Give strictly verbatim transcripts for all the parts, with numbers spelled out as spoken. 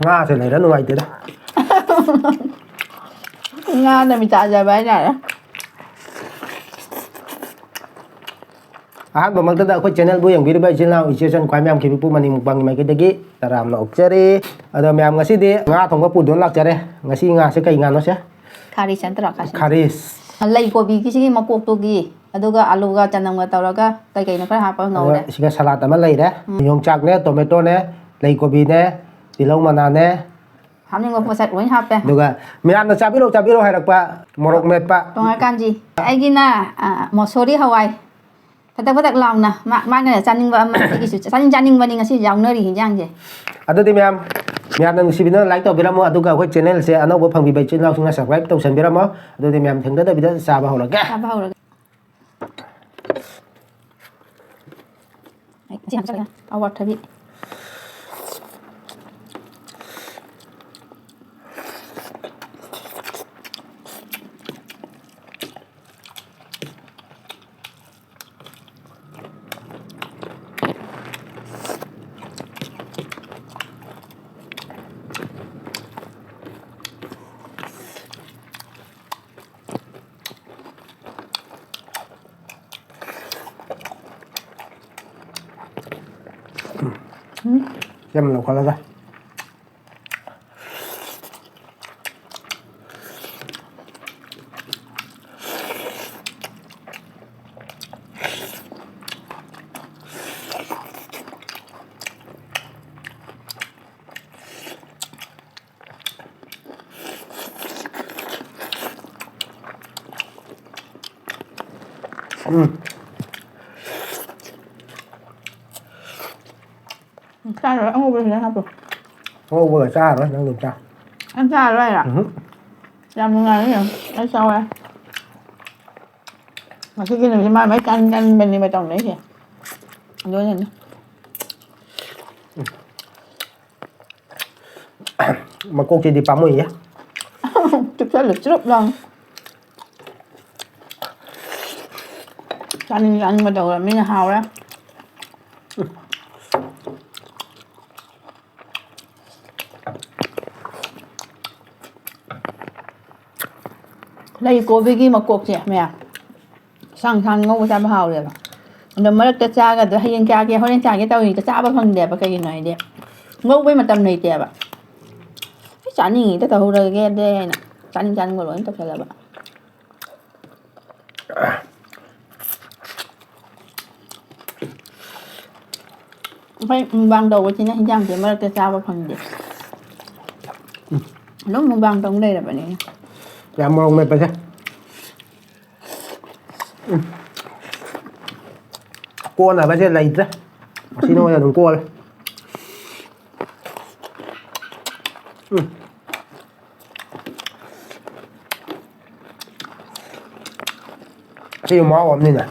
ꯉꯥꯁꯦ ꯂꯩꯔ ꯅꯨꯡꯉꯥꯏꯇꯦꯗ꯫ ꯉꯥꯅ ꯃꯤꯇꯥꯖꯕ ꯍꯥꯏꯇꯥꯔꯦ꯫ ꯑꯍꯥꯟꯕꯃꯛꯇꯗ ꯑꯩꯈꯣꯏ ꯆꯦꯅꯦꯜꯕꯨ ꯌꯦꯡꯕꯤꯔꯤꯕ ꯏꯆꯤꯜ ꯏꯅꯥꯎ ꯏꯆꯦ ꯏꯆꯟ ꯈ꯭ꯋꯥꯏ ꯃꯌꯥꯝ ꯈꯤꯕꯤꯄꯨ ꯃꯅꯤꯡ ꯃꯨꯛꯕꯥꯡꯒꯤ ꯃꯥꯏꯀꯩꯗꯒꯤ ꯇꯔꯥꯝꯅ ꯑꯣꯛꯆꯔꯤ꯫ ꯑꯗꯣ ꯃꯌꯥꯝ, ꯉꯁꯤꯗꯤ ꯉꯥ ꯊꯣꯡꯕ ꯄꯨꯗꯨꯅ ꯂꯥꯛꯆꯔꯦ꯫ ꯉꯁꯤ ꯉꯥꯁꯦ ꯀꯩ ꯉꯥꯅꯣ ꯁꯦ? ꯈꯥꯔꯤꯁ ꯅꯠꯇ꯭ꯔꯣ? ꯈꯥꯔꯤꯁ꯫ ꯈꯥꯔꯤꯁ꯫ ꯂꯩ ꯀꯣꯕꯤꯒꯤꯁꯤꯒꯤ ꯃꯀꯣꯛꯇꯨꯒꯤ, ꯑꯗꯨꯒ ꯑꯂꯨꯒ ꯆꯅꯝꯒ ꯇꯧꯔꯒ ꯀꯩ ꯀꯩꯅꯣ ꯈꯔ ꯍꯥꯞꯄ ꯉꯧꯔꯦ꯫ ꯑꯗꯨꯒ ꯁꯤꯒ ꯁꯂꯥꯗ ꯑꯃ ꯂꯩꯔꯦ꯫ ꯌꯣꯡꯆꯥꯛꯅꯦ, ꯇꯣꯃꯦꯇꯣꯅꯦ, ꯂꯩ ꯀꯣꯕꯤꯅꯦ, ꯇꯤꯜꯍꯧ ꯃꯅꯥꯅꯦ꯫ ꯍꯥꯞꯅꯤꯡꯕ ꯄꯣꯠꯁꯛ ꯂꯣꯏ ꯍꯥꯞꯄꯦ꯫ ꯑꯗꯨꯒ ꯃꯌꯥꯝꯅ ꯆꯥꯕꯤꯔꯣ, ꯆꯥꯕꯤꯔꯣ ꯍꯥꯏꯔꯛꯄ ꯃꯣꯔꯣꯛ ꯃꯦꯠꯄ꯫ ꯇꯣꯉꯥꯟ ꯀꯥꯟꯖꯤ꯫ ꯑꯩꯒꯤꯅ, ꯑ, ꯃꯣꯁꯣꯔꯤ ꯍꯋꯥꯏ꯫ ꯐꯗꯛ ꯐꯗꯛ ꯂꯥꯎꯅ꯫ ꯃꯥ-, ꯃꯥꯅ ꯆꯥꯅꯤꯡꯕ ꯑꯃ ꯑꯩꯒꯤꯁꯨ ꯆꯥꯅꯤꯡ ꯆꯥꯅꯤꯡꯕꯅꯤ ꯉꯁꯤ ꯌꯥꯎꯅꯔꯤ ꯍꯤꯟꯖꯥꯡꯁꯦ꯫ ꯑꯗꯨꯗꯤ ꯃꯌꯥꯝ, ꯃꯌꯥꯝꯅ ꯅꯨꯡꯁꯤꯕꯤꯗꯨꯅ ꯂꯥꯏꯛ ꯇꯧꯕꯤꯔꯝꯃꯣ, ꯑꯗꯨꯒ ꯑꯩꯈꯣꯏ ꯆꯦꯅꯦꯜꯁꯦ ꯑꯅꯧꯕ ꯐꯪꯕꯤꯕ ꯏꯆꯤꯜ ꯏꯅꯥꯎꯁꯤꯡꯅ ꯁꯕꯁꯀ꯭ꯔꯥꯏꯕ ꯇꯧꯁꯟꯕꯤꯔꯝꯃꯣ꯫ ꯑꯗꯨꯗꯤ ꯃꯌꯥꯝ ꯊꯦꯡꯅꯗꯕꯤꯗ ꯆꯥꯕ ꯍꯧꯔꯒꯦ꯫ ꯆꯥꯕ ꯍꯧꯔꯒꯦ꯫ ꯑꯩ ꯉꯁꯤ ꯌꯥꯝ ꯆꯠꯂꯦ꯫ ꯑꯋꯥꯊꯕꯤ꯫ ꯌꯥꯝ ꯂꯧꯈꯠꯂꯒ꯫ ꯎꯝ꯫ ꯆꯥꯔꯣꯏ, ꯑꯉꯧꯕꯁꯤꯗ ꯍꯥꯞꯄꯣ꯫ ꯑꯉꯧꯕꯒ ꯆꯥꯔꯣꯏ, ꯅꯪ ꯑꯗꯨꯝ ꯆꯥ꯫ ꯅꯪ ꯆꯥꯔꯔꯣꯏꯔ? ꯎꯝꯍꯨꯝ꯫ ꯌꯥꯝ ꯅꯨꯡꯉꯥꯏꯔꯦ ꯌꯦꯡꯉꯣ꯫ ꯑꯩ ꯆꯥꯎꯔꯦ꯫ ꯉꯁꯤꯒꯤ ꯅꯨꯃꯤꯠꯁꯦ ꯃꯥ ꯃꯩ ꯆꯥꯅꯤꯡ ꯆꯥꯅꯤꯡꯕꯅꯦꯕ ꯇꯧꯅꯩꯁꯦ꯫ ꯑꯗꯨꯅꯅꯦ꯫ ꯃꯀꯣꯛꯁꯤꯗꯤ ꯄꯥꯝꯃꯨꯏꯌꯦ꯫ ꯆꯨꯞꯁꯜꯂꯨ, ꯆꯨꯔꯨꯞ ꯂꯥꯎꯅ꯫ ꯆꯥꯅꯤꯡ ꯆꯥꯅꯤꯡꯕ ꯇꯧꯔꯃꯤꯅ ꯍꯥꯎꯔꯦ꯫ ꯂꯩ ꯀꯣꯕꯤꯒꯤ ꯃꯀꯣꯛꯁꯦ ꯃꯌꯥꯝ ꯁꯥꯡ ꯁꯥꯡ ꯉꯧꯕ ꯆꯥꯕ ꯍꯥꯎꯋꯦꯕ꯫ ꯑꯗꯣ ꯃꯔꯛꯇ ꯆꯥꯒꯗ꯭ꯔꯥ, ꯍꯌꯦꯡ ꯆꯥꯒꯦ, ꯍꯣꯔꯦꯟ ꯆꯥꯒꯦ ꯇꯧꯔꯤꯗ ꯆꯥꯕ ꯐꯪꯗꯦꯕ꯫ ꯀꯩꯒꯤꯅꯣ ꯍꯥꯏꯗꯤ ꯉꯧꯕꯩ ꯃꯇꯝ ꯂꯩꯇꯦꯕ꯫ ꯑꯩ ꯆꯥꯅꯤꯡꯉꯤꯗ ꯇꯧꯍꯧꯔꯒꯦꯗꯤ ꯍꯥꯏꯅ ꯆꯥꯅꯤꯡ ꯆꯥꯅꯤꯡꯕ ꯂꯣꯏ ꯇꯧꯁꯜꯂꯕ꯫ ꯑꯩꯈꯣꯏ ꯃꯨꯛꯕꯥꯡ ꯇꯧꯕꯁꯤꯅ ꯍꯤꯟꯖꯥꯡꯁꯦ ꯃꯔꯛꯇ ꯆꯥꯕ ꯐꯪꯗꯦ꯫ ꯑꯗꯨꯝ ꯃꯨꯛꯕꯥꯡ ꯇꯧ ꯂꯩꯔꯕꯅꯤꯅ꯫ ꯌꯥꯝ ꯃꯣꯔꯣꯛ ꯃꯦꯠꯄꯁꯦ꯫ ꯎꯝ꯫ ꯀꯣꯟꯅꯕꯁꯦ ꯂꯩꯇ꯭ꯔꯦ꯫ ꯃꯁꯤꯅ ꯑꯣꯏꯅ ꯑꯗꯨꯝ ꯀꯣꯜꯂꯦ꯫ ꯎꯝ꯫ ꯁꯤ ꯃꯍꯥꯎ ꯑꯃꯅꯤꯅꯦ꯫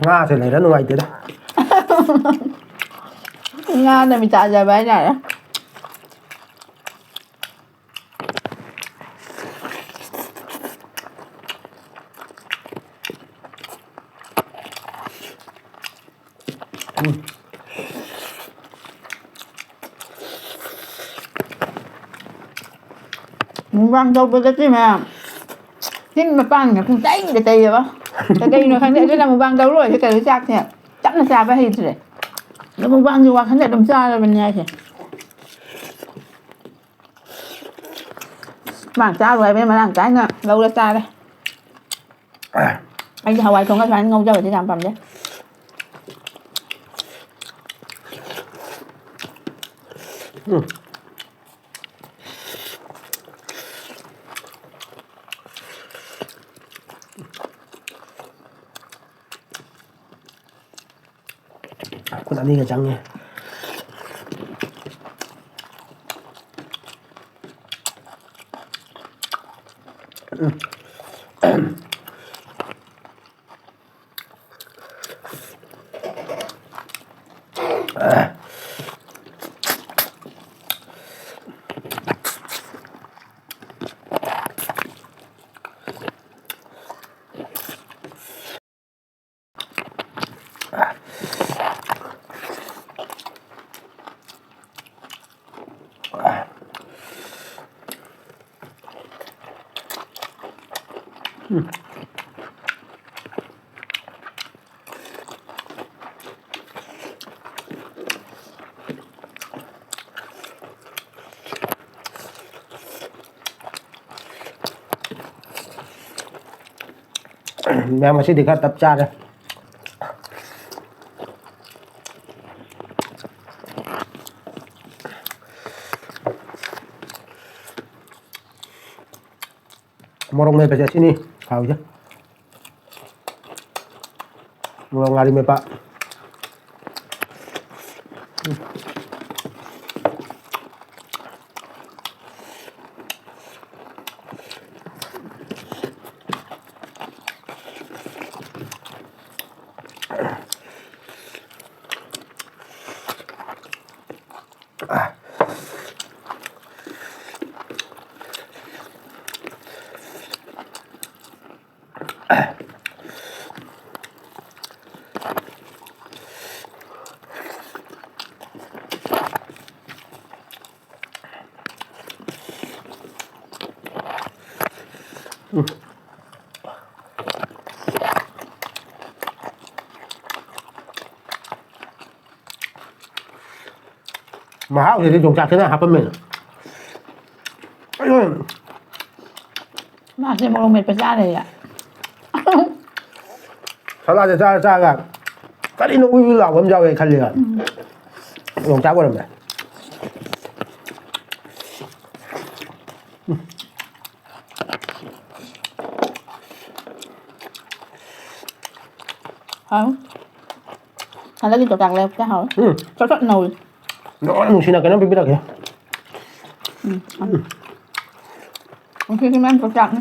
ꯉꯥꯁꯦ ꯂꯩꯔ ꯅꯨꯡꯉꯥꯏꯇꯦꯗ꯫ ꯉꯥꯅ ꯃꯤꯇꯥꯖꯕ ꯍꯥꯏꯇꯥꯔꯦ꯫ ꯎꯝ꯫ ꯃꯨꯛꯕꯥꯡ ꯇꯧꯕꯗꯗꯤ ꯃꯌꯥꯝ ꯆꯤꯟ ꯃꯄꯥꯟꯒ ꯄꯨꯡ ꯇꯩꯗ ꯇꯩꯌꯦꯕ꯫ ꯀꯩꯅꯣ ꯈꯪꯗꯦ, ꯑꯗꯨꯅ ꯃꯨꯛꯕꯥꯡ ꯇꯧ ꯂꯣꯏꯔꯦ ꯀꯩꯅꯣ ꯆꯥꯛꯁꯦ ꯇꯞꯅ ꯆꯥꯕ ꯍꯩꯇ꯭ꯔꯦ꯫ ꯑꯗꯣ ꯃꯨꯛꯕꯥꯡꯒꯤ ꯋꯥꯈꯜꯗ ꯑꯗꯨꯝ ꯆꯥꯔꯕꯅꯦ ꯍꯥꯏꯁꯦ꯫ ꯃꯥ ꯆꯥꯔꯣꯏ ꯍꯥꯏꯕꯅꯤ, ꯃꯔꯥꯡ ꯀꯥꯏꯅ ꯂꯧꯔ ꯆꯥꯔꯦ꯫ ꯑꯩꯗꯤ ꯍꯋꯥꯏ ꯊꯣꯡꯉ ꯁꯨꯃꯥꯏꯅ ꯉꯧꯖꯕꯁꯦ ꯌꯥꯝ ꯄꯥꯝꯖꯩ꯫ ꯎꯝ꯫ ꯈꯨꯠ ꯑꯅꯤꯒ ꯆꯪꯉꯦ꯫ ꯎꯝ꯫ ꯃꯌꯥꯝ ꯉꯁꯤꯗꯤ ꯈꯔ ꯇꯞ ꯆꯥꯔꯦ꯫ ꯃꯣꯔꯣꯛ ꯃꯦꯠꯄꯁꯦ ꯑꯁꯤꯅꯤ ꯍꯥꯎꯔꯤꯁꯦ꯫ ꯃꯣꯔꯣꯛ ꯉꯥꯔꯤ ꯃꯦꯠꯄ꯫ ꯃꯍꯥꯎꯁꯤꯗꯤ ꯌꯣꯡꯆꯥꯛꯁꯤꯅ ꯍꯥꯞꯄꯝꯃꯦꯅ꯫ ꯃꯥꯁꯦ ꯃꯣꯔꯣꯛ ꯃꯦꯠꯄ ꯆꯥꯔꯦꯌꯦ꯫ ꯁꯂꯥꯗ ꯆꯥꯔ ꯆꯥꯔꯒ ꯀꯔꯤꯅꯣ ꯎꯏ ꯎꯏ ꯂꯥꯎꯕ ꯑꯃ ꯌꯥꯎꯋꯦ ꯈꯜꯂꯦꯕ꯫ ꯎꯝ꯫ ꯌꯣꯡꯆꯥꯛ ꯑꯣꯏꯔꯝꯃꯦ꯫ ꯍꯥꯎ꯫ ꯍꯟꯗꯛꯀꯤ ꯌꯣꯡꯆꯥꯛ ꯂꯩꯔꯛꯄꯁꯦ ꯍꯥꯎꯋꯦ꯫ ꯎꯝ꯫ ꯆꯣꯠ ꯆꯣꯠ ꯅꯧꯔꯤ꯫ ꯂꯣꯏꯅ ꯅꯨꯡꯁꯤꯅ ꯀꯩꯅꯣꯝ ꯄꯤꯕꯤꯔꯛꯀꯦ꯫ ꯎꯝ꯫ ꯎꯝ꯫ ꯉꯁꯤꯗꯤ ꯃꯌꯥꯝ ꯌꯣꯡꯆꯥꯛꯅꯤ꯫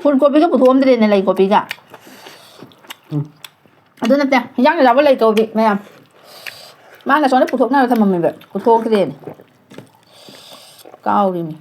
ꯐꯨꯜ ꯀꯣꯕꯤꯒ ꯄꯨꯊꯣꯛꯑꯝꯗ꯭ꯔꯦꯅꯦ, ꯂꯩ ꯀꯣꯕꯤꯒ꯫ ꯎꯝ꯫ ꯑꯗꯨ ꯅꯠꯇꯦ, ꯍꯤꯟꯖꯥꯡꯗ ꯌꯥꯎꯕ ꯂꯩ ꯀꯣꯕꯤ ꯃꯌꯥꯝ꯫ ꯃꯥꯅ ꯁꯣꯝꯗ ꯄꯨꯊꯣꯛꯅꯕ ꯊꯝꯃꯝꯃꯦꯕ, ꯄꯨꯊꯣꯛꯇ꯭ꯔꯦꯅꯦ꯫ ꯀꯥꯎꯔꯤꯅꯤ꯫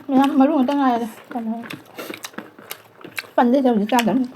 ꯃꯌꯥꯝ ꯃꯔꯨ ꯉꯥꯛꯇ ꯉꯥꯏꯔꯦ꯫ ꯀꯩꯅꯣ, ꯄꯟꯗꯦ ꯍꯧꯖꯤꯛ ꯆꯥꯗꯕꯅꯤ꯫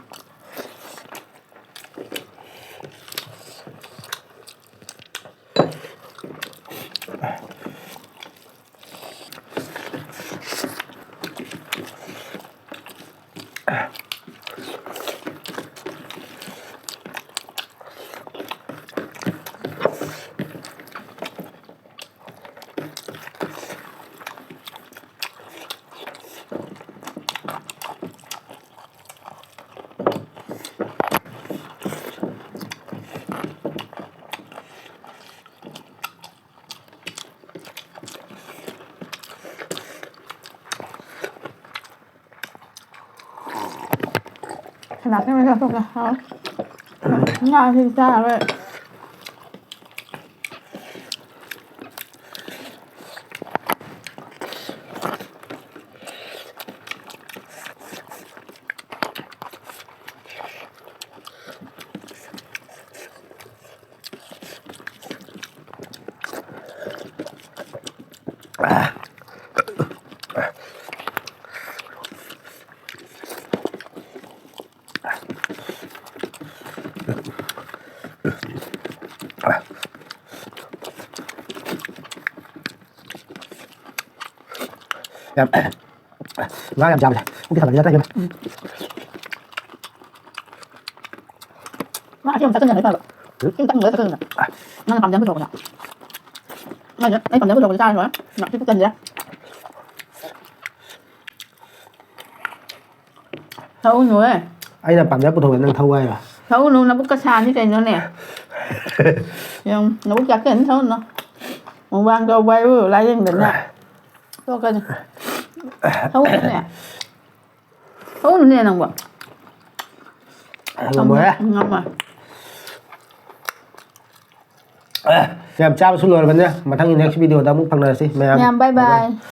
ꯁꯂꯥꯗ ꯑꯣꯏꯅ ꯆꯥꯊꯣꯛꯀꯦ꯫ ꯍꯥꯎ꯫ ꯉꯥꯁꯤꯗꯤ ꯆꯥꯔꯔꯣꯏ꯫ ꯌꯥꯝ, ꯉꯥ ꯌꯥꯝ ꯆꯥꯕꯁꯦ ꯄꯨꯛꯇꯤ ꯐꯒꯠꯂꯤ ꯅꯠꯇ꯭ꯔꯥ, ꯏꯕꯦꯝꯃ? ꯎꯝ꯫ ꯉꯥ ꯑꯁꯤ ꯑꯃꯨꯛ ꯆꯥꯁꯤꯟꯕꯅ ꯐꯕ꯫ ꯁꯤ ꯈꯤꯇꯪ ꯂꯣꯏꯔ ꯆꯠꯀꯗꯕꯅꯦ꯫ ꯅꯪꯅ ꯄꯥꯝꯖꯕ ꯄꯨꯊꯣꯔꯛꯄꯗ꯫ ꯑꯩꯅ ꯑꯩ ꯄꯥꯝꯖꯕ ꯄꯨꯊꯣꯔꯛꯄꯗꯤ ꯆꯥꯔ ꯂꯣꯏꯔꯦ꯫ ꯉꯥꯛꯇꯤ ꯄꯨꯛ ꯊꯟꯖꯔꯦ꯫ ꯊꯛꯎꯅꯨꯍꯦ꯫ ꯑꯩꯅ ꯄꯥꯝꯖꯕ ꯄꯨꯊꯣꯛꯑꯦ, ꯅꯪ ꯊꯛꯎ ꯍꯥꯏꯔꯣ? ꯊꯛꯎꯅꯨ, ꯅꯕꯨꯛ ꯀꯁꯥꯅꯤ ꯀꯩꯅꯣꯅꯦ꯫ ꯌꯦꯡꯉꯨ, ꯅꯕꯨꯛ ꯆꯥꯛꯀꯅꯤ, ꯊꯛꯎꯅꯨ꯫ ꯃꯨꯛꯕꯥꯡ ꯇꯧꯕ ꯍꯥꯏꯕꯨ ꯂꯥꯏꯌꯦꯡꯗꯅ ꯇꯣꯛꯀꯅꯤ꯫ ꯊꯛꯎꯅꯨꯅꯦ꯫ ꯊꯛꯎꯅꯨꯅꯦ ꯅꯪꯕꯣ꯫ ꯉꯝꯃꯣꯏꯍꯦ꯫ ꯉꯝꯃꯣꯏ꯫ ꯑꯦ, ꯌꯥꯝ ꯆꯥꯕꯁꯨ ꯂꯣꯏꯔꯕꯅꯦ꯫ ꯃꯊꯪꯒꯤ next video ꯗ ꯑꯃꯨꯛ ꯐꯪꯅꯔꯁꯤ ꯃꯌꯥꯝ꯫ ꯃꯌꯥꯝ bye bye꯫